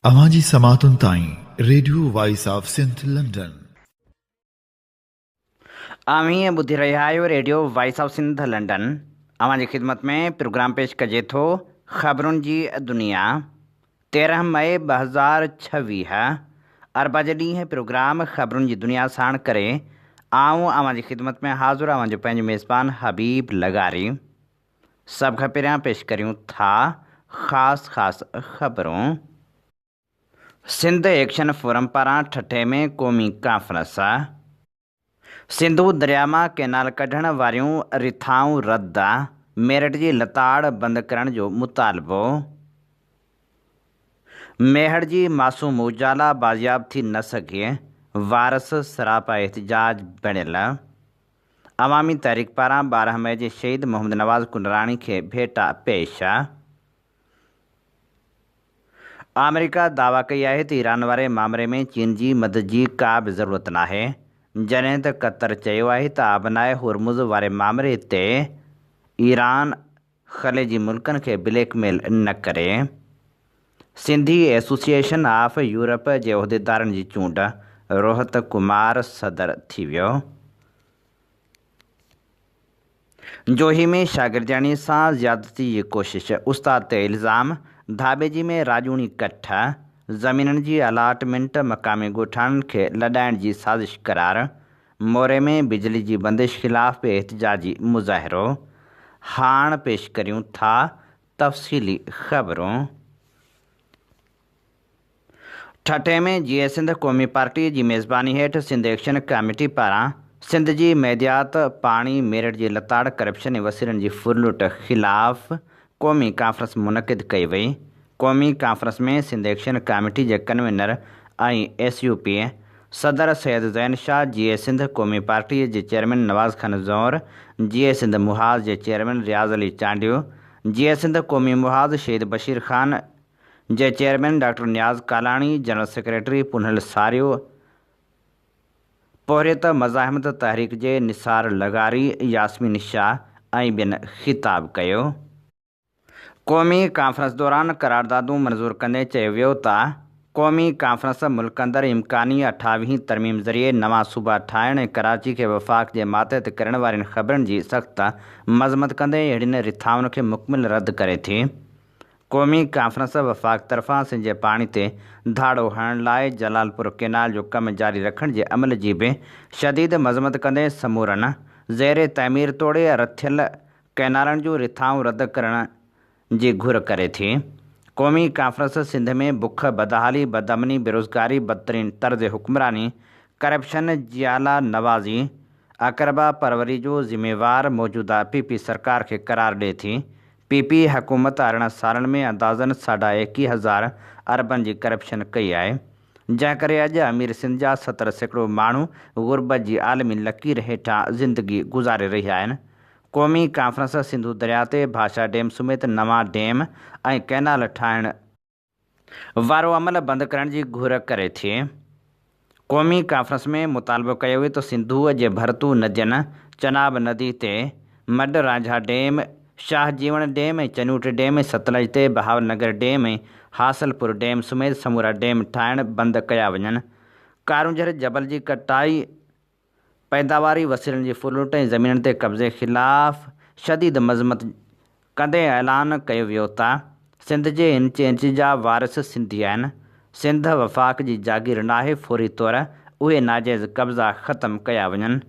اوهان جي سماعتن تائين radio voice of Sindh London. اوهين ٻڌي رهيا آهيو radio voice of Sindh London. اوهان جي خدمت ۾ پروگرام پيش ڪجي ٿو خبرن جي دنيا 13 مئي 2026 اربع جي ڏينهن پروگرام خبرن جي دنيا ساڻ ڪري آئون اوهان جي خدمت ۾ حاضر اوهان جو پنهنجو ميزبان حبيب لغاري. سڀ کان پهريان پيش ڪريون ٿا خاص خاص خبرون. سنڌ ايڪشن فورم پاران ٺٽي ۾ قومي ڪانفرنس. سنڌو درياء مان ڪئنال ڪڍڻ واريون رٿائون رد، ميرٽ جي لتاڙ بند ڪرڻ جو مطالبو. ميهڙ جي معصوم اجالا بازياب ٿي نه سگهي، وارث سراپا احتجاج بڻيل. عوامي تحريڪ پاران 12 مئي جي شهيد محمد نواز ڪنراڻي کي ڀيٽا پيش. آمريڪا دعويٰ ڪئي آهي ته ايران واري مامري ۾ چين جي مدد جي ڪا به ضرورت ناهي، جڏهن ته قطر چيو آهي ته آبنائي هرمز واري مامري تي ايران خليجي ملڪن کي بليڪ ميل نه ڪري. سنڌي ايسوسيئيشن آف يورپ جي عهديدارن جي چونڊ، روهت ڪمار صدر ٿي ويو. جوهي ۾ شاگردياڻي سان زيادتي جي ڪوشش، استاد تي الزام، ڌاٻيجي ۾ راڄوڻي ڪٺ، زمينن جي الاٽمينٽ مقامي ڳوٺاڻن کي لڏائڻ جي سازش قرار، موري ۾ بجلي جي بندش خلاف به احتجاجي مظاهرو، هاڻ پيش ڪريون ٿا تفصيلي خبرون. ٺٽي ۾ جيئي سنڌ قومي پارٽي جي ميزباني هيٺ سنڌ ايڪشن ڪاميٽي پاران سنڌ جي معديات، پاڻي، ميرٽ جي لتاڙ، ڪرپشن ۽ وسيلن جي ڦرلٽ خلاف قومي ڪانفرنس منعقد ڪئي وئي. قومي ڪانفرنس ۾ سنڌ ايڪشن ڪاميٽي جي ڪنوينر ۽ ايس يو پي صدر سيد زين شاهه، جيئي سنڌ قومي پارٽي جي چيئرمين نواز خان زئور، جيئي سنڌ محاذ جي چيئرمين رياض علي چانڊيو، جيئي سنڌ قومي محاذ شهيد بشير خان، جي chairman doctor Niaz Kalani, general secretary Punhal Sario, Porhiyat Mazahimat Tehreek جي نثار لغاري، ياسمين شاهه ۽ ٻين خطاب ڪيو. قومي ڪانفرنس دوران قراردادون منظور ڪندي چيو ويو ته قومي ڪانفرنس ملڪ اندر امڪاني اٺاويهين ترميم ذريعي نوان صوبا ٺاهڻ ۽ ڪراچي کي وفاق جي ماتحت ڪرڻ وارين خبرن جي سخت مذمت ڪندي اهڙين رٿائن کي مڪمل رد ڪري ٿي. قومي ڪانفرنس وفاق طرفان سنڌ جي پاڻي تي ڌاڙو هڻڻ لاء جلالپور ڪئنال جو ڪم جاري رکڻ جي عمل جي به شديد مذمت ڪندي سمورن زير تعمير توڙي رٿيل ڪئنالن جون رٿائون رد ڪرڻ جي گهر ڪري ٿي. قومي ڪانفرنس سنڌ ۾ بک، بدحالي، بدامني، بيروزگاري، بدترين طرز حڪمراني، ڪرپشن، جيالا نوازي، اقربا پروري جو ذميوار موجوده پي پي سرڪار کي قرار ڏئي ٿي. پي پي حڪومت 18 سالن ۾ اندازن ساڍا ايڪيهه هزار اربن جي ڪرپشن ڪئي آهي، جنهن ڪري اڄ امير سنڌ جا 70% ماڻهو غربت جي عالمي لڪير هيٺان زندگي گذاري رهيا آهن. قومي ڪانفرنس سنڌو درياء تي ڀاشا ڊيم سميت نوان ڊيم ۽ ڪئنال ٺاهڻ وارو عمل بند ڪرڻ جي گهر ڪري ٿي. قومي ڪانفرنس ۾ مطالبو ڪيو ويو ته سنڌوء جي ڀرتو ندين، چناب ندي تي Mad Ranjha dam, Shah Jeewan dam ۽ Chiniot dam ۽ Sutlej تي بهاول نگر ڊيم ۽ حاصلپور ڊيم سميت سمورا ڊيم ٺاهڻ بند ڪيا وڃن. ڪارونجهر جبل جي ڪٽائي، پيداواري وسيلن جي ڦرلٽ ۽ زمينن تي قبضي خلاف شديد مذمت ڪندي اعلان ڪيو ويو ته سنڌ جي انچ انچ جا وارث سنڌي آهن، سنڌ وفاق جي جاگير ناهي فوري طور اهي ناجائز قبضا ختم ڪيا وڃن،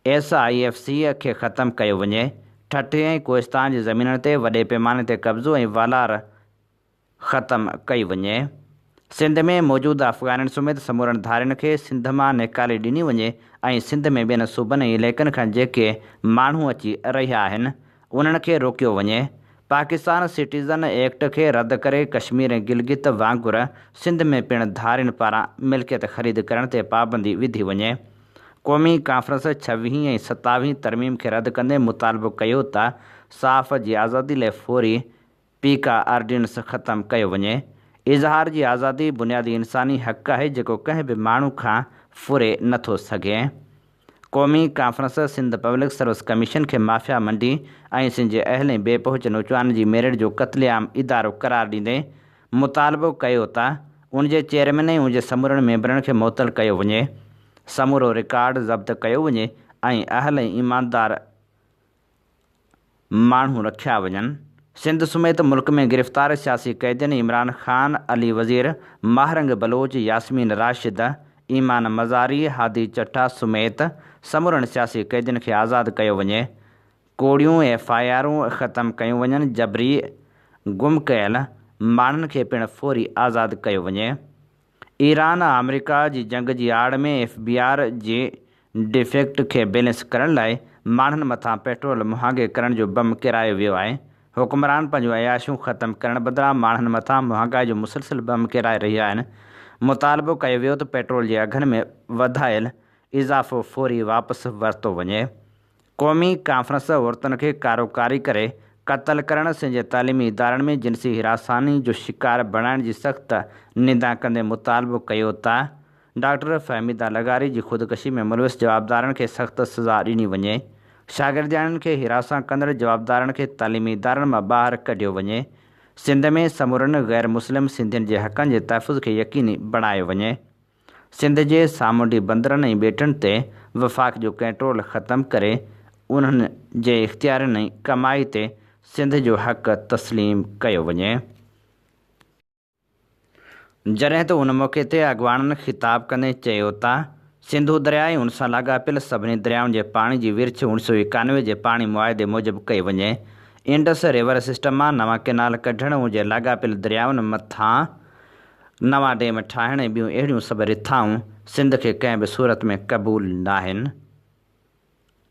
ايس I F C کي ختم ڪيو وڃي، ٺٽي ۽ ڪوهستان جي زمينن تي وڏي پيماني تي قبضو ۽ والار ختم ڪئي وڃي. سنڌ ۾ موجود افغانين سميت سمورن ڌارين کي سنڌ مان نيڪالي ڏني وڃي ۽ سنڌ ۾ ٻين صوبن ۽ علائقن کان جيڪي ماڻهو اچي رهيا آهن انهن کي روڪيو وڃي. پاڪستان سٽيزن ايڪٽ کي رد ڪري ڪشمير ۽ گلگت وانگر سنڌ ۾ پڻ ڌارين پاران ملڪيت خريد ڪرڻ تي پابندي وڌي وڃي. قومي ڪانفرنس ڇويهين ۽ ستاويهين ترميم کي رد ڪندي مطالبو ڪيو ته صحافت جي آزادي لاء فوري پيڪا آرڊيننس ختم ڪيو وڃي. اظهار جي آزادي بنيادي انساني حق آهي جيڪو ڪنهن به ماڻهو کان ڦري نه ٿو سگهي. قومي conference Sindh public service commission کي مافيا منڊي ۽ سنڌ جي اهل ۽ بي پهچ نوجوانن جي ميرٽ جو قتل عام ادارو قرار ڏيندي مطالبو ڪيو ته ان جي چيئرمين ۽ ان جي سمورن ميمبرن کي معطل ڪيو وڃي، سمورو رڪارڊ ضبط ڪيو وڃي ۽ اهل ۽ ايماندار ماڻهو رکيا وڃن. سنڌ سميت ملڪ ۾ گرفتار سياسي قيدين عمران خان، علي وزير، ماهرنگ بلوچ، ياسمين راشد، ايمان مزاري، هادي چٺا سميت سمورن سياسي قيدين کي آزاد ڪيو وڃي، ڪوڙيون ايف I آرون ختم ڪيون وڃن، جبري گم ڪيل ماڻهن کي پڻ فوري آزاد ڪيو وڃي. ايران آمريڪا جي جنگ جي آڙ ۾ ايف بي آر جي ڊيفيڪٽ کي بيلنس ڪرڻ لاء ماڻهن مٿان پيٽرول مهانگي ڪرڻ جو بم ڪيرايو ويو آهي. حڪمران پنهنجون عياشيون ختم ڪرڻ بدران ماڻهن مٿان مهانگائي جو مسلسل بم ڪيرائي رهيا آهن. مطالبو ڪيو ويو ته پيٽرول جي اگهن ۾ وڌايل اضافو فوري واپس ورتو وڃي. قومي ڪانفرنس عورتن کي ڪارو ڪاري ڪري قتل ڪرڻ، سنڌ جي تعليمي ادارن ۾ جنسي هراساني جو شڪار بڻائڻ جي سخت نندا ڪندي مطالبو ڪيو ته ڊاڪٽر فهميده لغاري جي خودڪشي ۾ ملوث جوابدارن کي سخت سزا ڏني وڃي، شاگردياڻين کي هراسان ڪندڙ جوابدارن کي تعليمي ادارن مان ٻاهر ڪڍيو وڃي، سنڌ ۾ سمورن غير مسلم سنڌين جي حقن جي تحفظ کي يقيني بڻايو وڃي. سنڌ جي سامونڊي بندرن ۽ ٻيٽن تي وفاق جو ڪنٽرول ختم ڪري انهن جي اختيارين ۽ ڪمائي تي سنڌ جو حق تسليم ڪيو وڃي. جڏهن ته ان موقعي تي اڳواڻن خطاب ڪندي چيو ته سنڌو درياء ۽ ان سان لاڳاپيل سڀني دريائن جي پاڻي جي ورڇ اوڻ سؤ ايڪانوي جي پاڻي معاهدي موجب ڪئي وڃي، انڊس ريور سسٽم مان نوان ڪئنال ڪڍڻ ان جي لاڳاپيل دريائن مٿان نوان ڊيم ٺاهڻ ۽ ٻيون اهڙيون سڀ رٿائون سنڌ کي ڪنهن به صورت ۾ قبول ناهن.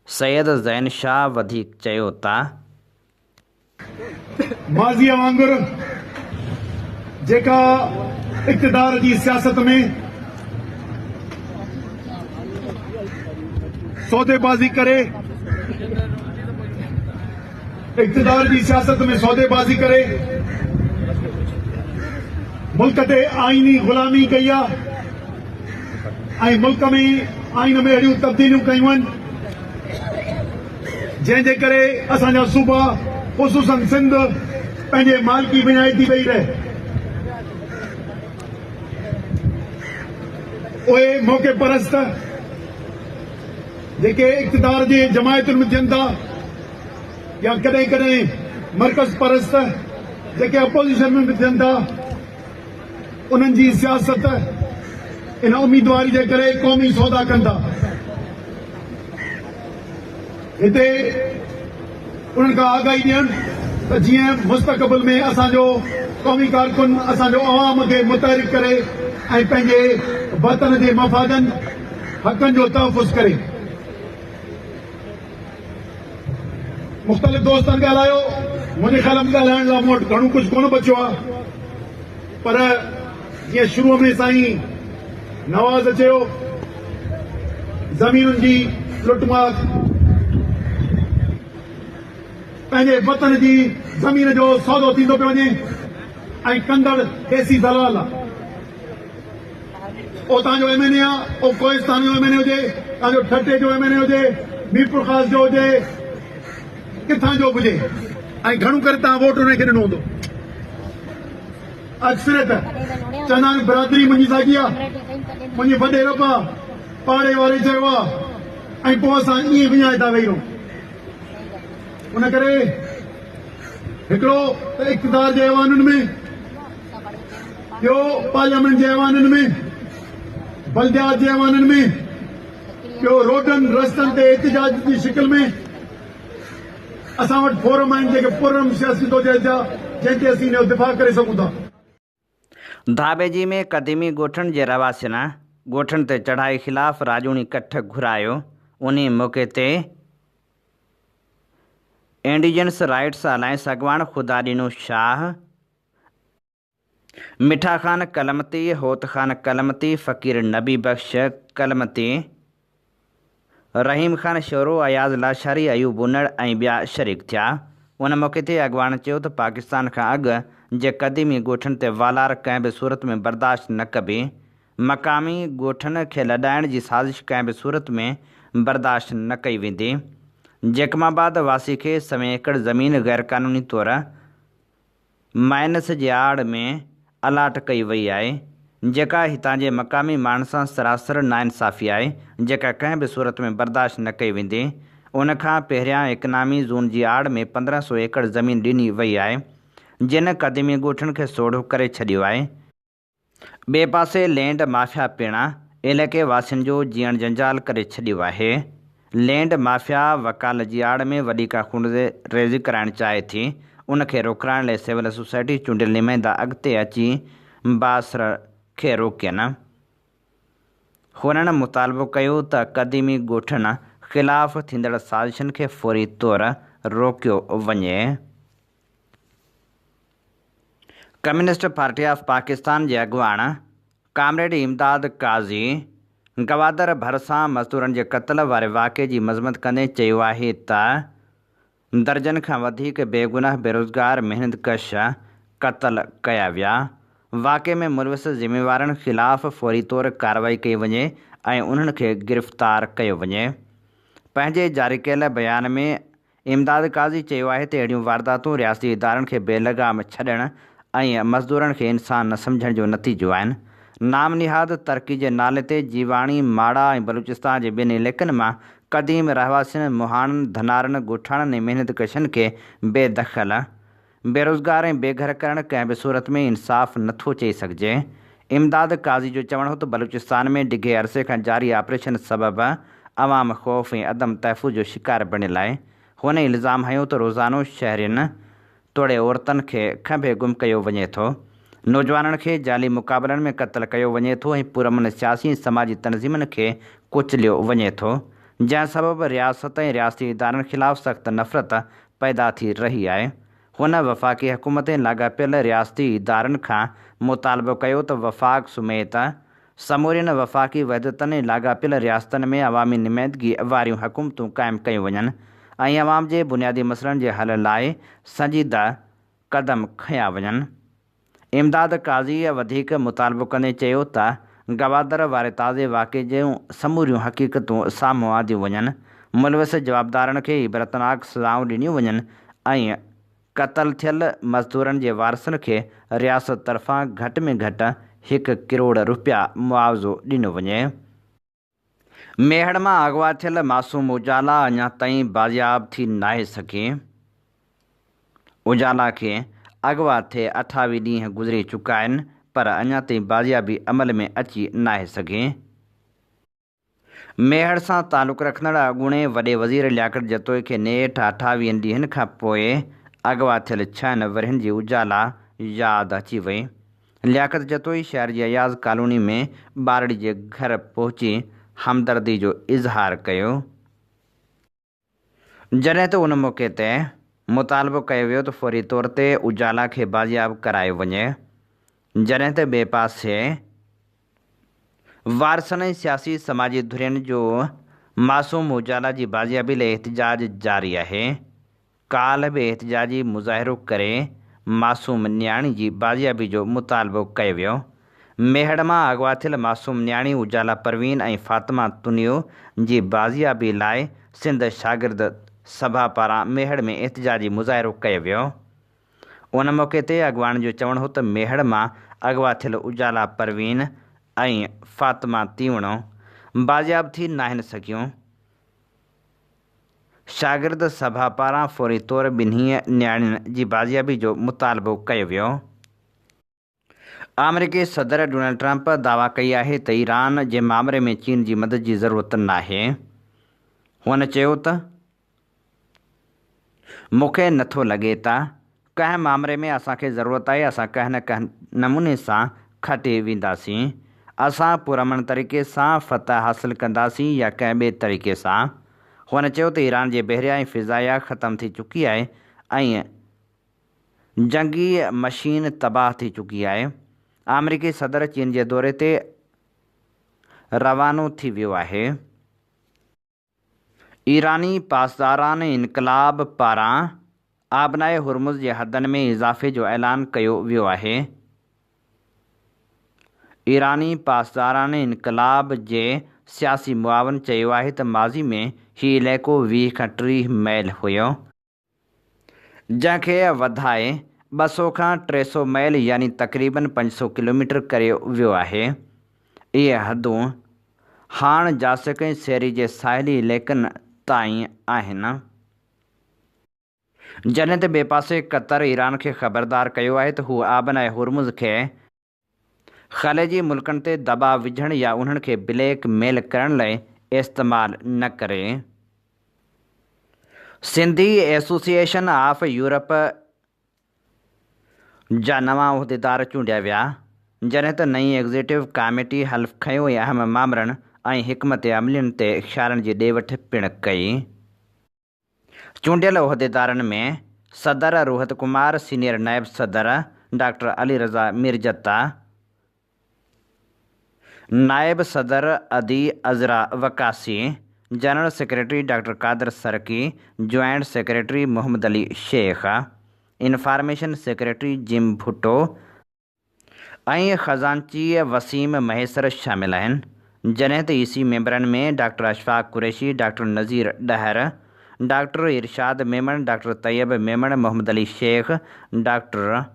سيد زين شاهه وڌيڪ چيو ته. ماضيء وانگر جيڪا اقتدار جي سياست ۾ سوديبازي ڪري اقتدار جي سياست ۾ سوديبازي ڪري ملڪ تي آئيني غلامي ڪئي آ ۽ ملڪ ۾ آئين ۾ اهڙيون تبديليون ڪيون آهن جنهن جي ڪري اسان جا صوبا خصوصن سنڌ پنهنجي مالڪي وڃائي ٿي ويهي رهي. اهي موقعي پرست جيڪي اقتدار جي جماعتن ۾ ٿين ٿا يا ڪڏهن ڪڏهن مرڪز پرست جيڪي اپوزيشن ۾ به ٿين ٿا انهن جي سياست ان اميدواري جي ڪري قومي سودا ڪن ٿا. هتي انهن کان آگاهي ڏيڻ ته جيئن مستقبل ۾ اسان جو قومي ڪارڪن اسان جو عوام کي متحرڪ ڪري ۽ پنهنجي وطن جي مفادن حقن جو تحفظ ڪري. مختلف دوستن ڳالهايو، منهنجي خيال ۾ ڳالهائڻ لاء مون وٽ گهڻو ڪجهه ڪونه بچيو آهي پر جيئن شروع ۾ سائين نواز چيو زمينن جي لٽ مار پنهنجي وطن جي زمين جو سودو ٿيندو پيو وڃي ۽ ڪندڙ ديسي دلال آ. او تان جو ايم اين اي آ، او ڪوهستان جو ايم اين اي هجي، تان جو ٺٽي جو ايم اين اي هجي، ميرپورخاص جو هجي، ڪٿان جو به هجي ۽ گهڻو ڪري تان ووٽ انهي کي ڏنو هوندو. اڪثريت چوندا آهن برادري منهنجي ساڳي آ، منهنجي وڏي رب آ، پاڙي واري چيو آ ۽ پوء اسان ائين وڃائي ٿا ويهي رهون. ان ڪري هڪڙو ته اقتدار جي ايوانن ۾، ٻيو پارليامينٽ جي ايوانن ۾، بلديات جي ايوانن ۾، ٻيو روڊن رستن تي احتجاج جي شڪل ۾. اسان وٽ فورم آهن جيڪي پرامن سياسي جدوجهد جا جنهن تي اسين ان جو دفاع ڪري سگهون ٿا. ڌاٻيجي ۾ قديمي ڳوٺن جي رهواسين ڳوٺن تي چڙهائي خلاف راڄوڻي ڪٺ گهرايو، انهي موقعي تي انڊيجنس رائٽس الائنس اڳواڻ خدا ڏنو شاهه، مٺا خان ڪلمتي، هوت خان ڪلمتي، فقير نبي بخش ڪلمتي، رحيم خان شورو، اياز لاشاري، ايوب انڙ ۽ ٻيا شريڪ ٿيا. ان موقعي تي اڳواڻن چيو ته پاڪستان کان اڳ جي قديمي ڳوٺن تي والار ڪنهن به صورت ۾ برداشت نه ڪبي، مقامي ڳوٺن کي لڏائڻ جي سازش ڪنهن به صورت ۾ برداشت نه ڪئي ويندي. جيڪب آباد واسي کي سوين ايڪڙ زمين غيرقانوني طور مائنس جي آڙ ۾ الاٽ ڪئي وئي آهي، جيڪا هتان جي مقامي ماڻهن سان سراسر ناانصافي آهي، جيڪا ڪنهن به صورت ۾ برداشت نه ڪئي ويندي. ان کان پهريان اڪنامي زون جي آڙ ۾ 15 سو ايڪڙ زمين ڏني وئي آهي، جن قديمي ڳوٺن کي سوڙهو ڪري ڇڏيو آهي. ٻئي پاسي لينڊ مافيا پڻ علائقي واسين جو جيئڻ جنجال ڪري ڇڏيو آهي. لينڊ مافيا وڪال جي آڙ ۾ وڏي ڪا خونريزي ڪرائڻ چاهي ٿي، ان کي روڪرائڻ لاء سول سوسائٽي چونڊيل نمائندا اڳتي اچي بااثر کي روڪين. هنن مطالبو ڪيو ته قديمي ڳوٺن خلاف ٿيندڙ سازشن کي فوري طور روڪيو وڃي. ڪميونسٽ پارٽي آف پاڪستان جي اڳواڻ ڪامريڊ امداد قاضي گوادر ڀرسان مزدورن جي قتل واري واقعي جي مذمت ڪندي چيو آهي ته درجن کان وڌيڪ بيگناهه بيروزگار محنت ڪش قتل ڪيا ويا، واقعي ۾ ملوث ذميوارن خلاف فوري طور ڪارروائي ڪئي وڃي ۽ انهن کي گرفتار ڪيو وڃي. پنهنجي جاري ڪيل بيان ۾ امداد قاضي چيو آهي ته اهڙيون وارداتون رياستي ادارن کي بي لگام ڇڏڻ ۽ مزدورن کي انسان نه سمجهڻ جو نتيجو آهن. نام نهاد ترقي جي نالي تي جيواڻي، ماڙا ۽ بلوچستان جي ٻين عليقن مان قديم رهواسين، مهاڻن، ڌنارن، ڳوٺاڻن ۽ محنت ڪشن کي بي دخل، بيروزگار ۽ بي گهر ڪرڻ ڪنهن به صورت ۾ انصاف نه ٿو چئي سگهجي. امداد قاضي جو چوڻ هو ته بلوچستان ۾ ڊگهي عرصي کان جاري آپريشن سبب عوام خوف ۽ عدم تحفظ جو شڪار بڻيل آهي. هن الزام هنيو ته روزانو شهرين توڙي عورتن کي کنڀي گم ڪيو وڃي ٿو، نوجوانن کي جعلي مقابلن ۾ قتل ڪيو وڃي ٿو ۽ پرامن سياسي ۽ سماجي تنظيمن کي ڪچليو وڃي ٿو، جنهن سبب رياست ۽ رياستي ادارن خلاف سخت نفرت پيدا ٿي رهي آهي. هن وفاقي حڪومت ۽ لاڳاپيل رياستي ادارن کان مطالبو ڪيو ته وفاق سميت سمورين وفاقي وحدتن ۽ لاڳاپيل رياستن ۾ عوامي نمائندگي واريون حڪومتون قائم ڪيون وڃن ۽ عوام جي بنيادي مسئلن جي حل لاء سنجيده قدم کنيا وڃن. امداد قاضيء وڌيڪ مطالبو ڪندي چيو ته گوادر واري تازي واقعي جون سموريون حقيقتون سامهون آنديون وڃن، ملوث جوابدارن کي عبرتناڪ سزائون ڏنيون وڃن ۽ قتل ٿيل مزدورن جي وارثن کي رياست طرفان گهٽ ۾ گهٽ هڪ ڪروڙ رپيا معاوضو ڏنو وڃي. ميهڙ مان اغوا ٿيل معصوم اجالا اڃا تائين بازياب ٿي ناهي سگهي. اجالا کي اغوا ٿئي 28 ڏينهن گذري چڪا آهن پر اڃا تائين بازيابي عمل ۾ اچي ناهي سگهي. ميهڙ سان تعلق رکندڙ اڳوڻي وڏي وزير لياقت جتوئي کي نيٺ اٺاويهن ڏينهن کان پوء اغوا ٿيل ڇهن ورهين جي اجالا ياد اچي وئي. لياقت جتوئي شهر جي اياز ڪالوني ۾ ٻارڙي جي گهر پهچي همدردي جو اظهار ڪيو. جڏهن ته ان موقعي تي مطالبو ڪيو ويو ته فوري طور تي اجالا کي بازياب ڪرايو وڃي. جڏهن ته ٻئي پاسي وارثن ۽ سياسي سماجي ڌرين جو معصوم اجالا جي بازيابي لاء احتجاج جاري آهي. ڪالهه به احتجاجي مظاهرو ڪري معصوم نياڻي جي بازيابي جو مطالبو ڪيو ويو. ميهڙ مان اغوا ٿيل معصوم نياڻي اجالا پروين ۽ فاطمه تنيو جي بازيابي لاء سنڌ شاگرد سڀا پاران ميهڙ ۾ احتجاجي مظاهرو ڪيو ويو. ان موقعي تي اڳواڻن جو چوڻ هو ته ميهڙ مان اغوا ٿيل اجالا پروين ۽ فاطمه تيوڻو بازياب ٿي ناهن سگهيون. شاگرد سڀا پاران فوري طور ٻنهي نياڻين جي بازيابي جو مطالبو ڪيو ويو. آمريڪي صدر ڊونلڊ ٽرمپ دعويٰ ڪئي آهي ته ايران جي مامري ۾ چين جي مدد جي ضرورت ناهي. هن چيو ته مون کي نٿو لڳي ته ڪنهن مامري ۾ اسان کي ضرورت آهي، اسان ڪنهن نه ڪنهن نموني سان کٽي وينداسين. اسان پرامن طريقي سان فتح حاصل ڪنداسين يا ڪنهن ٻئي طريقي سان. هن چيو ته ايران جي بحريه ۽ فضائيه ختم ٿي چڪي آهي ۽ جنگي مشين تباهه ٿي چڪي آهي. آمريڪي صدر چين جي دوري تي روانو ٿي ويو آهي. ايراني پاسداران انقلاب پاران آبنائي هرمز جي حدن ۾ اضافي جو اعلان ڪيو ويو آهي. ايراني پاسداران انقلاب جي سياسي معاون چيو آهي ته ماضي ۾ هي علائقو 20 کان 30 ميل هيو. جنهن کي وڌائي 200 کان 300 ميل يعني تقريبن 500 ڪلوميٽر ڪريو ويو آهي. اهي حدون هاڻ جاسڪ ۽ سيري جي ساحلي علائقن تائين آهن. جڏهن ته ٻئي پاسي قطر ايران کي خبردار ڪيو آهي ته هو آبنائي هرمز کي خليجي ملڪن تي دٻاء وجهڻ يا انهن کي بليڪ ميل ڪرڻ لاء استعمال نه ڪري. سنڌي ايسوسيئيشن آف يورپ جا نوان عهديدار چونڊيا ويا، جڏهن ته نئين ايگزيڪيوٽو ڪاميٽي حلف کنيو ۽ اهم مامرن ۽ حڪمت عملين تي خيالن جي ڏي وٺ پڻ ڪئي. چونڊيل عهديدارن ۾ صدر روهت ڪمار، سينيئر نائب صدر ڊاڪٽر علي رضا ميرجتا، نائب صدر ادي Azra Waqasi, general secretary doctor Qadir Sarki, joint secretary Muhammad Ali Shaikh, information secretary Jam Bhutto ۽ خزانچي وسيم مهيسر شامل آهن، جڏهن ته اي سي ميمبرن ۾ doctor Ashfaq Qureshi, doctor Nazir Dahar, doctor Irshad Memon, doctor Tayyab Memon, Muhammad Ali Shaikh, doctor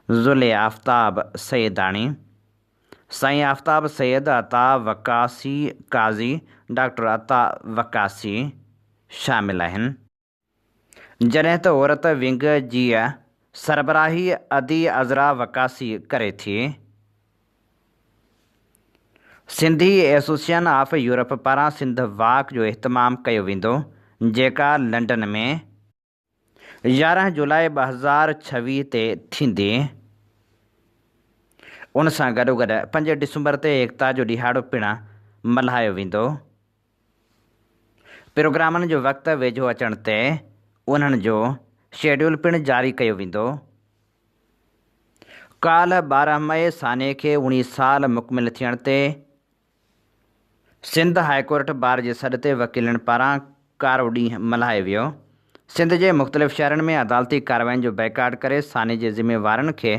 Zule Aftab Saidani, Sain Aftab Syed, Ata Waqasi Qazi, doctor Ata Waqasi شامل آهن. جڏهن ته عورت ونگ جي سربراهي ادي عذرا وقاصي ڪري ٿي. سنڌي ايسوسيئن آف يورپ پاران سنڌ واڪ جو اهتمام ڪيو ويندو، جيڪا لنڊن ۾ 11 جولاء 2026 تي ٿيندي. ان سان گڏوگڏ پنج ڊسمبر تي ايڪتا جو ڏهاڙو پڻ ملهايو ويندو. پروگرامن جو وقت ويجهو اچڻ تي انهن جو شيڊيول پڻ جاري ڪيو ويندو. ڪالهه 12 مئي سانحي کي 19 سال مڪمل ٿيڻ تي سنڌ هائيڪورٽ بار جي سڏ تي وڪيلن پاران ڪارو ڏينهن ملهايو ويو. سنڌ جي مختلف شهرن ۾ عدالتي ڪاررواين جو بائيڪاٽ ڪري سانحي جي ذميوارن کي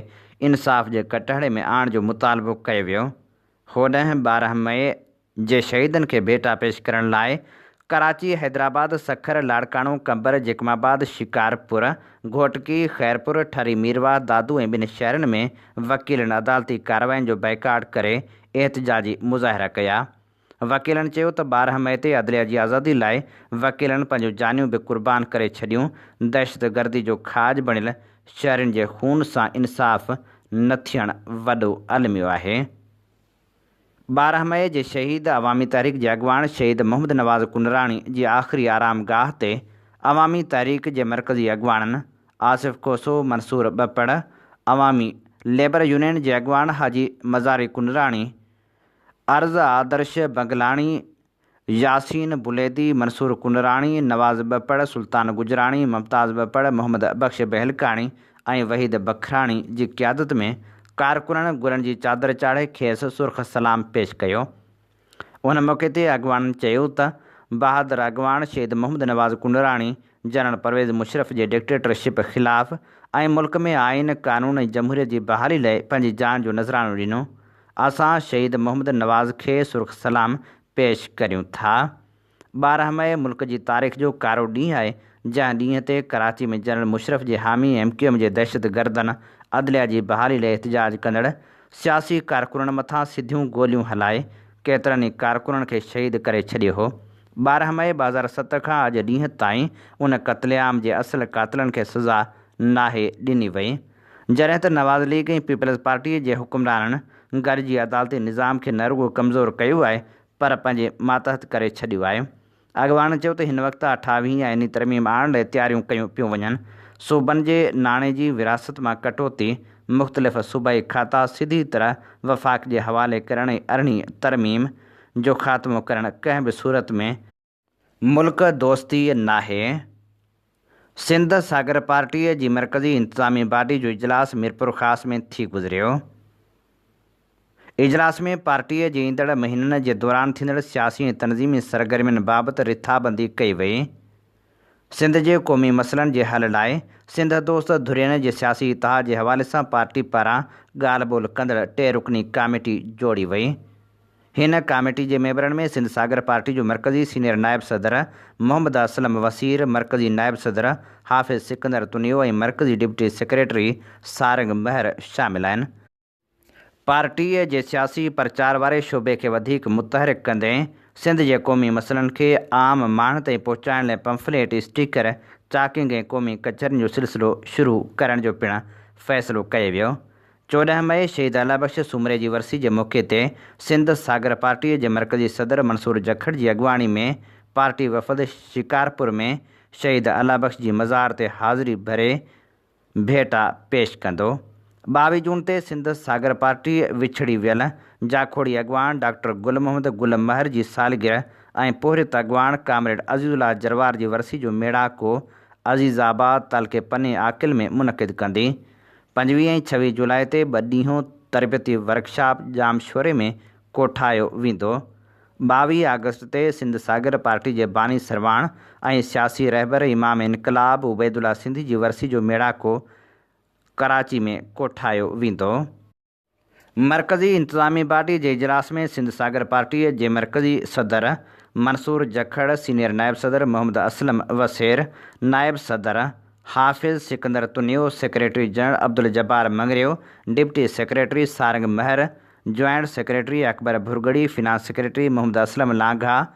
انصاف جي ڪٽهڙي ۾ آڻڻ جو مطالبو ڪيو ويو. هوڏانهن 12 مئي جي شهيدن کي ڀيٽا پيش ڪرڻ لاء ڪراچي، حيدرآباد، سکر، لاڙڪاڻو، قمبر، جيڪب آباد، شڪارپور، گهوٽڪي، خيرپور، ٺري ميرواهه، دادو ۽ ٻين شهرن ۾ وڪيلن عدالتي ڪاررواين جو بائيڪاٽ ڪري احتجاجي مظاهرا ڪيا. وڪيلن چيو ته 12 مئي تي عدليه جي آزادي لاء وڪيلن پنهنجون جانيون به قربان ڪري ڇڏيون، دهشتگردي جو کاڄ بڻيل شهرين جي خون سان انصاف نه ٿيڻ وڏو الميو آهي. 12 مئي جي شهيد عوامي تحريڪ جي اڳواڻ شهيد محمد نواز ڪنراڻي جي آخري آرام گاهه تي عوامي تحريڪ جي مرڪزي اڳواڻن آصف کوسو، منصور ٻپڙ، عوامي ليبر يونين جي اڳواڻ حاجي مزاري ڪنراڻي، عرض آدرش بنگلاڻي، ياسين بليدي، منصور ڪنراڻي، نواز ٻپڙ، سلطان گجراڻي، ممتاز ٻپڙ، محمد بخش بهلڪاڻي ۽ وحيد بکراڻي جي قيادت ۾ ڪارڪنن گلن جي چادر چاڙهي کيس سرخ سلام پيش ڪيو. ان موقعي تي اڳواڻن چيو ته بهادر اڳواڻ شهيد محمد نواز ڪنراڻي جنرل پرويز مشرف جي ڊڪٽيٽر شپ خلاف ۽ ملڪ ۾ آئين، قانون ۽ جمهوريت جي بحالي لئه پنهنجي جان جو نذرانو ڏنو، اسان شهيد محمد نواز کي سرخ سلام پيش ڪريون ٿا. 12 مئي ملڪ جي تاريخ جو ڪارو ڏينهن آهي، جنهن ڏينهن تي ڪراچي ۾ جنرل مشرف جي حامي ايم ڪيو ايم جي دهشتگردن عدليه جي بحالي لئه احتجاج ڪندڙ سياسي ڪارڪنن مٿان سڌيون گوليون هلائي ڪيترن ئي ڪارڪنن کي شهيد ڪري ڇڏيو هو. 12 مئي 2007 کان اڄ ڏينهن تائين ان قتل عام جي اصل قاتلن کي سزا ناهي ڏني وئي. جڏهن ته نواز ليگ ۽ پيپلز پارٽيء جي حڪمرانن گڏجي عدالتي نظام کي نه رڳو ڪمزور ڪيو آهي پر پنهنجي ماتحت ڪري ڇڏيو آهي. اڳواڻن چيو ته هن وقت اٺاويهين آئيني ترميم آڻڻ لاء تياريون ڪيون پيون وڃن، صوبن جي ناڻي جي ورهاست مان ڪٽوتي، مختلف صوبائي کاتا سڌي طرح وفاق جي حوالي ڪرڻ ۽ ارڙهين ترميم جو خاتمو ڪرڻ ڪنهن به صورت ۾ ملڪ دوستي ناهي. سنڌ ساگر پارٽيء جي مرڪزي انتظامي باڊي جو اجلاس ميرپورخاص ۾ ٿي گذريو. اجلاس ۾ پارٽيء جي ايندڙ مهينن جي دوران ٿيندڙ سياسي ۽ تنظيمي سرگرمين بابت رٿابندي ڪئي وئي. سنڌ جي قومي مسئلن جي حل لاء سنڌ دوست ڌرين جي سياسي اتحاد جي حوالي سان پارٽي پاران ڳالهه ٻولهه ڪندڙ ٽي رڪني ڪاميٽي جوڙي وئي. هن ڪاميٽي جي ميمبرن ۾ سنڌ ساگر پارٽي جو مرڪزي سينيئر نائب صدر محمد اسلم وسير، مرڪزي نائب صدر حافظ سڪندر تنيو ۽ مرڪزي ڊپٽي سيڪريٽري سارنگ مهر شامل آهن. پارٽيء جي سياسي پرچار واري شعبي کي وڌيڪ متحرڪ ڪندي سنڌ جي قومي مسئلن کي عام ماڻهن تائين پهچائڻ لاء پمفليٽ، اسٽيڪر، چاڪنگ ۽ قومي ڪچهرين جو سلسلو شروع ڪرڻ جو پڻ فيصلو ڪيو ويو. 14 مئي شهيد الله بخش سومري جي ورسي جي موقعي تي سنڌ ساگر پارٽيء جي مرڪزي صدر منصور جکڙ جي اڳواڻي ۾ پارٽي وفد شڪارپور ۾ شهيد الله بخش جي مزار تي حاضري ڀري ڀيٽا پيش ڪندو. 22 جون تي سنڌ ساگر پارٽي وڇڙي ويل جاکوڙي اڳواڻ ڊاڪٽر گل محمد گل مهر جي سالگرهه ۽ پورهيت اڳواڻ ڪامريڊ عزيز الله جروار جي ورسي جو ميڙاڪو عزيز آباد تعلقي پني عاقل ۾ منعقد ڪندي. 25 ۽ 26 جولاء تي ٻه ڏينهون تربيتي ورڪشاپ ڄامشوري ۾ ڪوٺايو ويندو. 22 آگسٽ تي سنڌ ساگر پارٽي جي باني سرواڻ ۽ سياسي رهبر امام انقلاب عبيدالله سنڌي جي ورسي جو ميڙاڪو ڪراچي ۾ ڪوٺايو ويندو. مرڪزي انتظامي باڊي جي اجلاس ۾ سنڌ ساگر پارٽي جي مرڪزي صدر منصور جکڙ، سينيئر نائب صدر محمد اسلم وسير، نائب صدر Hafiz Sikandar Tunio, secretary general Abdul Jabbar Mangrio, deputy secretary Sarang Mehar, joint secretary Akbar Bhurgri, finance secretary Muhammad Aslam Langah,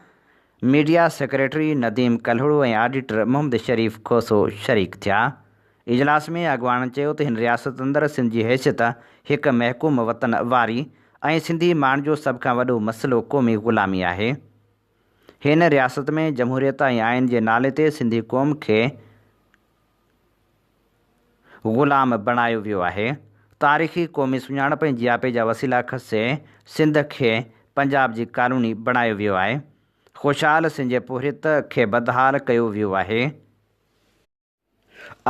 media secretary Nadeem Kalhoro ۽ auditor Muhammad Sharif Khoso شريڪ ٿيا. اجلاس ۾ اڳواڻن چيو ته هن رياست اندر سنڌ جي حيثيت هڪ محڪوم وطن واري ۽ سنڌي ماڻهن جو سڀ کان وڏو مسئلو قومي غلامي آهي. هن رياست ۾ جمهوريت ۽ آئين جي نالي تي سنڌي قوم کي غلام بڻايو ويو آهي. تاريخي قومي سڃاڻپ ۽ جياپي جا وسيلا کسي سنڌ کي پنجاب جي ڪالوني بڻايو ويو آهي. خوشحال سنڌ جي پورهيت کي بدحال ڪيو ويو آهي.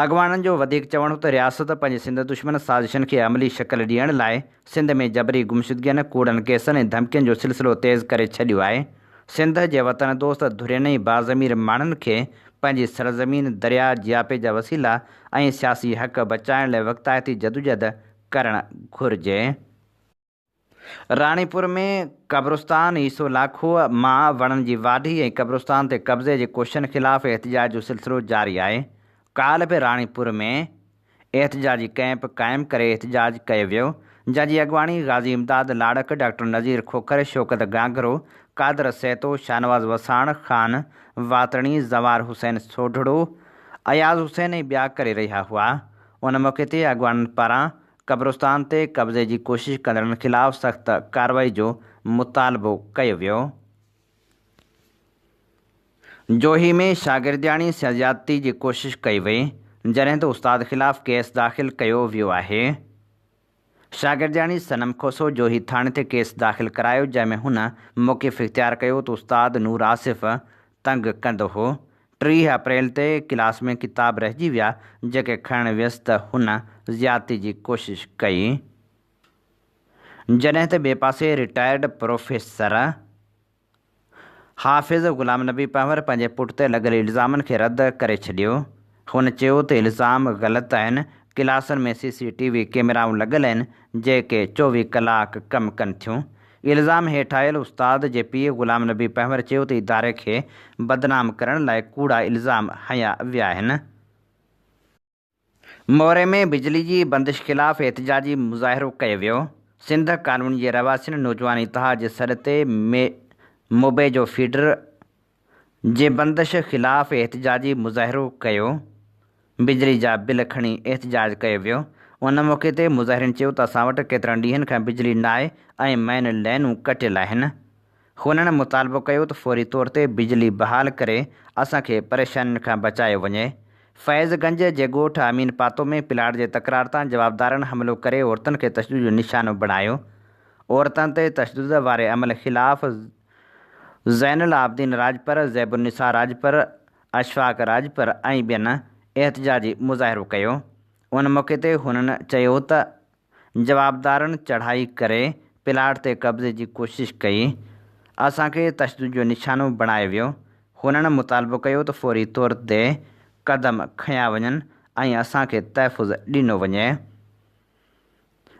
اڳواڻن جو وڌيڪ چوڻ هو ته رياست پنهنجي سنڌ دشمن سازشن کي عملي شڪل ڏيڻ لاء سنڌ ۾ جبري گمشدگين، ڪوڙن ڪيسن ۽ ڌمڪين جو سلسلو تيز ڪري ڇڏيو آهي. سنڌ جي وطن دوست ڌرين ۽ باضمير ماڻهن کي پنهنجي سرزمين، درياء، جياپي جا وسيلا ۽ سياسي حق بچائڻ لاء وقتائتي جدوجهد ڪرڻ گهرجي. راڻيپور ۾ قبرستان عيسو لاکو مان وڻن جي واڍي ۽ قبرستان تي قبضي جي ڪوششن خلاف احتجاج جو سلسلو جاري آهي. ڪالهه به راڻيپور ۾ احتجاجي ڪئمپ قائم ڪري احتجاج ڪيو ويو، جنهن جي اڳواڻي غازي امداد لاڙڪ، ڊاڪٽر نذير کوکر، شوڪت گانگهرو، قادر سهتو، شاهنواز وساڻ، خان واتڻي، زوار حسين سوڍڙو، اياز حسين ۽ ٻيا ڪري رهيا هئا. ان موقعي تي اڳواڻن پاران قبرستان تي قبضي جي ڪوشش ڪندڙن خلاف سخت ڪارروائي جو مطالبو ڪيو ويو. جوهي ۾ شاگردياڻي سان زيادتي جي ڪوشش ڪئي وئي، جڏهن ته استاد خلاف ڪيس داخل ڪيو ويو آهي. شاگردياڻي صنم کوسو جوهي ٿاڻي تي ڪيس داخل ڪرايو، جنهن ۾ هن موقف اختيار ڪيو ته استاد نور آصف تنگ ڪندو هو، 30 اپريل تي ڪلاس ۾ ڪتاب رهجي ويا، جيڪي کڻڻ ويس ته هن زيادتي جي ڪوشش ڪئي. جڏهن ته ٻئي پاسي رٽائرڊ پروفيسر حافظ غلام نبي پنهور پنهنجي پٽ تي لڳل الزامن کي رد ڪري ڇڏيو. هن چيو ته الزام غلط آهن، ڪلاسن ۾ سي سي ٽي وي ڪيمرائون لڳل آهن، جيڪي 24 ڪلاڪ ڪم ڪن ٿيون. الزام هيٺ آيل استاد جي پيء غلام نبي پنهور چيو ته اداري کي بدنام ڪرڻ لاء ڪوڙا الزام هنيا ويا آهن. موري ۾ بجلي جي بندش خلاف احتجاجي مظاهرو ڪيو ويو، سنڌ ڪالوني جي رهواسين نوجوان اتحاد جي سڏ تي موبيجو فيڊر جي بندش خلاف احتجاجي مظاهرو ڪيو، بجلي جا بل کڻي احتجاج ڪيو ويو، ان موقعي تي مظاهرين چيو ته اسان وٽ ڪيترن ڏينهن کان بجلي ناهي ۽ مين لائنون ڪٽيل آهن. هنن مطالبو ڪيو ته فوري طور تي بجلي بحال ڪري اسان کي پريشانين کان بچايو وڃي. فيض گنج جي ڳوٺ امين پاتو ۾ پلاٽ جي تڪرار تان جوابدارن حملو ڪري عورتن کي تشدد جو نشانو بڻايو. عورتن تي تشدد واري عمل خلاف زين العابدين راڄپر، زيب النساء راڄپر، اشفاق راڄپر ۽ ٻين احتجاجي مظاهرو ڪيو. ان موقعي تي هنن چيو ته جوابدارن چڙهائي ڪري پلاٽ تي قبضي جي ڪوشش ڪئي، اسان کي تشدد جو نشانو بڻايو ويو، هنن مطالبو ڪيو ته فوري طور تي قدم کنيا وڃن ۽ اسان کي تحفظ ڏنو وڃي.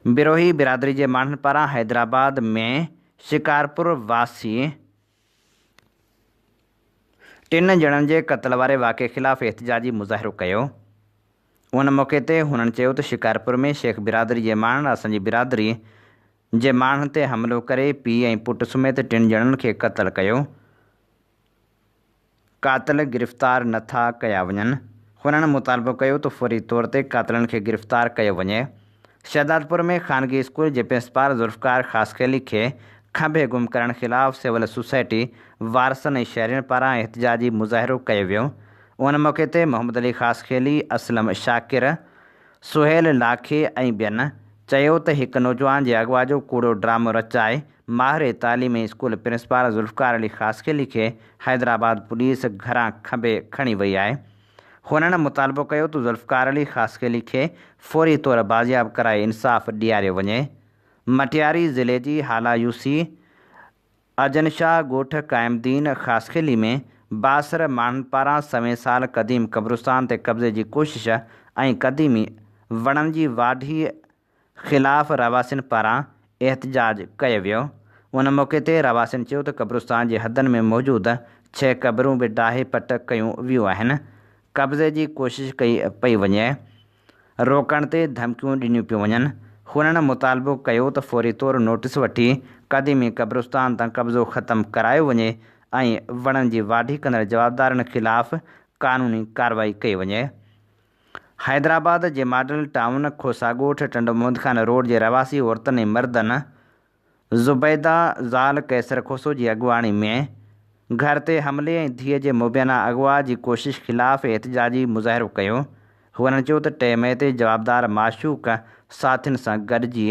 بروهي برادري جي ماڻهن پاران حيدرآباد ۾ شڪارپور واسي ٽن ڄڻن جي قتل واري واقعي خلاف احتجاجي مظاهرو ڪيو. ان موقعي تي هنن چيو ته شڪارپور ۾ شيخ برادري جي ماڻهن اسان جي برادري جي ماڻهن تي حملو ڪري پيء ۽ پٽ سميت ٽن ڄڻن کي قتل ڪيو. قاتل گرفتار نه ٿا ڪيا وڃن. هنن مطالبو ڪيو ته فوري طور تي قاتلن کي گرفتار ڪيو وڃي. شهدادپور ۾ خانگي اسڪول جي پرنسپال ذوالفقار خاصخيلي کي کنڀي گم ڪرڻ خلاف سول سوسائٽي وارثن ۽ شهرين پاران احتجاجي مظاهرو ڪيو ويو. ان موقعي تي محمد علي خاصخيلي، اسلم شاڪر، سهيل لاکي ۽ ٻين چيو ته هڪ نوجوان جي اغوا جو ڪوڙو ڊرامو رچائي ماهر تعليم ۽ اسڪول پرنسپال ذوالفقار علي خاصخيلي کي حيدرآباد پوليس گهران کنڀي کڻي وئي آهي. هنن مطالبو ڪيو ته ذوالفقار علي خاصخيلي کي فوري طور بازياب ڪرائي انصاف ڏياريو وڃي. مٽياري ضلعي جي هالا يوسي اجن شاهه ڳوٺ قائم الدين خاصخيلي ۾ بااثر ماڻهن پاران سوين سال قديم قبرستان تي قبضي جي ڪوشش ۽ قديمي وڻن جي واڍي خلاف رهواسين پاران احتجاج ڪيو ويو. ان موقعي تي رهواسين چيو ته قبرستان جي حدن ۾ موجود ڇهه قبرون به ڊاهي پٽ ڪيون ويون آهن، قبضي جي ڪوشش ڪئي پئي وڃي. روڪڻ تي ڌمڪيون ڏنيون پيون وڃن. هنن مطالبو ڪيو ته فوري طور نوٽيس وٺي قديمي قبرستان تان قبضو ختم ڪرايو وڃي ۽ وڻن جي واڍي ڪندڙ جوابدارن خلاف قانوني ڪارروائي ڪئي وڃي. حيدرآباد جي ماڊل ٽائون کوسا ڳوٺ ٽنڊو محمد خان روڊ جي رهواسي عورتن ۽ مردن زبيده زال قيصر کوسو جي اڳواڻي ۾ گهر تي حملي ۽ ڌيء جي مبينا اغوا جي ڪوشش خلاف احتجاجي مظاهرو ڪيو. هنن چيو ته 3 مئي تي جوابدار معشوق ساٿين سان گڏجي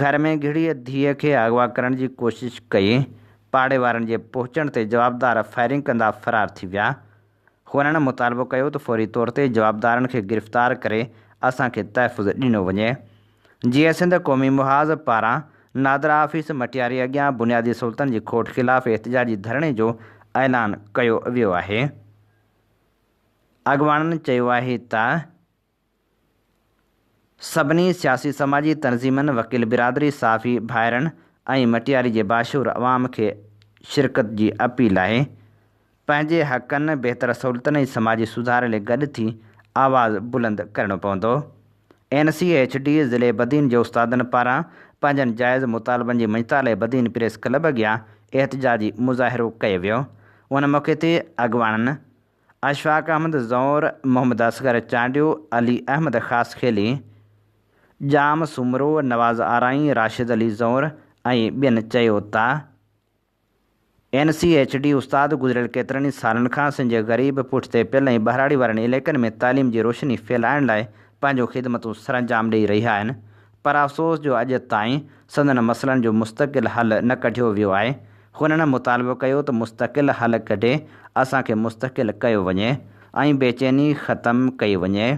گهر ۾ گهڙي ڌيء کي اغوا ڪرڻ جي ڪوشش ڪئي، پاڙي وارن جي پهچڻ تي جوابدار فائرنگ ڪندا فرار ٿي ويا. هنن مطالبو ڪيو ته فوري طور تي جوابدارن کي گرفتار ڪري اسان کي تحفظ ڏنو وڃي. جيئي سنڌ قومي محاذ پاران نادرا آفيس مٽياري اڳيان بنيادي سهولتن جي کوٽ خلاف احتجاجي ڌرڻي جو اعلان ڪيو ويو آهي. اڳواڻن چيو آهي ته سڀني سياسي سماجي تنظيمن، وڪيل برادري، صحافي ڀائرن ۽ مٽياري جي باشعور عوام کي شرڪت جي اپيل آهي پنهنجي حقن، بهتر سهولتن ۽ سماجي سڌاري لي گڏ ٿي آواز بلند ڪرڻو پوندو. اين سي ايڇ ڊي ضلعي بدين جي استادن پاران پنهنجن جائز مطالبن جي مڃتا لئه بدين پريس ڪلب اڳيان احتجاجي مظاهرو ڪيو ويو. ان موقعي تي اڳواڻن اشفاق احمد زئور، محمد اصغر چانڊيو، علي احمد خاصخيلي، ڄام سومرو، نواز آرائين، راشد علي زئور ۽ ٻين چيو ته، اين سي ايڇ ڊي استاد گذريل ڪيترن ئي سالن کان سنڌ جي غريب، پٺتي پيل ۽ ٻهراڙي وارن علائقن ۾ تعليم جي روشني ڦهلائڻ لاء پنهنجون خدمتون سرانجام ڏئي رهيا آهن پر افسوس جو اڄ تائين سندن مسئلن جو مستقل حل نه ڪڍيو ويو آهي. هنن مطالبو ڪيو ته مستقل حل ڪڍي اسان کي مستقل ڪيو وڃي ۽ بيچيني ختم ڪئي وڃي.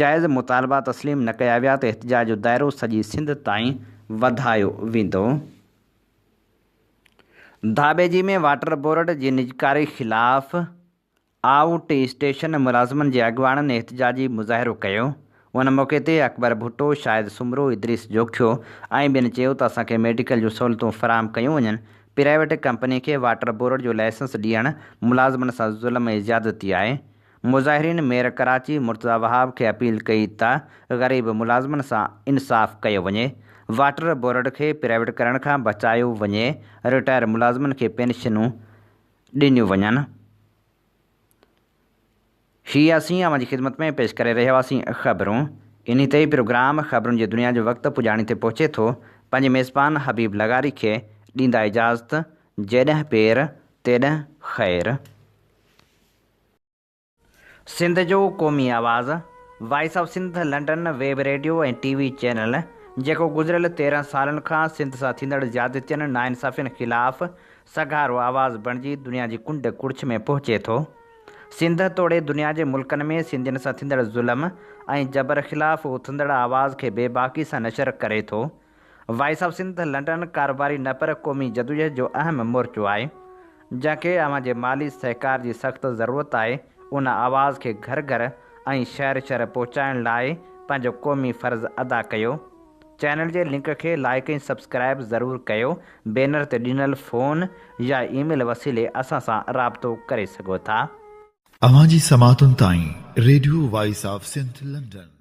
جائز مطالبا تسليم نه ڪيا ويا ته احتجاج جو دائرو سڄي سنڌ تائين وڌايو ويندو. ڌاٻيجي ۾ واٽر بورڊ جي نجڪاري خلاف آئوٽ اسٽيشن ملازمن جي اڳواڻن احتجاجي مظاهرو ڪيو. ان موقعي تي اڪبر ڀٽو، شاهد سومرو، ادريس جوکيو ۽ ٻين چيو ته اسان کي ميڊيڪل جون سهولتون فراهم ڪيون وڃن، پرائيويٽ ڪمپني کي واٽر بورڊ جو لائسنس ڏيڻ ملازمن سان ظلم ۽ زيادتي آهي. مظاهرين ميئر ڪراچي مرتضيٰ وهاب کي اپيل ڪئي ته غريب ملازمن سان انصاف ڪيو وڃي، واٽر بورڊ کي پرائيويٽ ڪرڻ کان بچايو وڃي، رٽائر ملازمن کي پينشنون ڏنيون وڃن. هي اسين اوهان جي خدمت ۾ پيش ڪري رهيا هئاسين خبرون. انهي تي ئي پروگرام خبرن جي دنيا جو وقت پڄاڻي تي پهچي ٿو. پنهنجي ميزبان حبيب لغاري کي ڏيندا اجازت جيڏهن پير تيڏهن خير. سنڌ جو قومي آواز، voice of Sindh London web radio ۽ T V channel, جيڪو گذريل 13 سالن کان سنڌ سان ٿيندڙ زيادتين، ناانصافين خلاف سگهارو آواز بڻجي دنيا جي ڪنڊ ڪڙڇ ۾ پهچي ٿو. سنڌ توڙي دنيا جي ملڪن ۾ سنڌين سان ٿيندڙ ظلم ۽ جبر خلاف اٿندڙ آواز کي بيباڪي سان نشر ڪري ٿو. وائس آف سنڌ لنڊن ڪاروباري نه پر قومي جدوجهد جو اهم مورچو آهي، جنهن کي اوهان جي مالي سهڪار جي سخت ضرورت آهي، ان آواز کي گهر گهر ۽ شهر شهر پهچائڻ لاء پنهنجو قومي فرض ادا ڪيو. چينل جي لنڪ کي لائيڪ ۽ سبسڪرائيب ضرور ڪيو بينر تي ڏنل فون يا اي ميل وسيلي اسان سان رابطو ڪري سگهو ٿا. اوهان جي سماعتن تائين radio voice of Sindh London.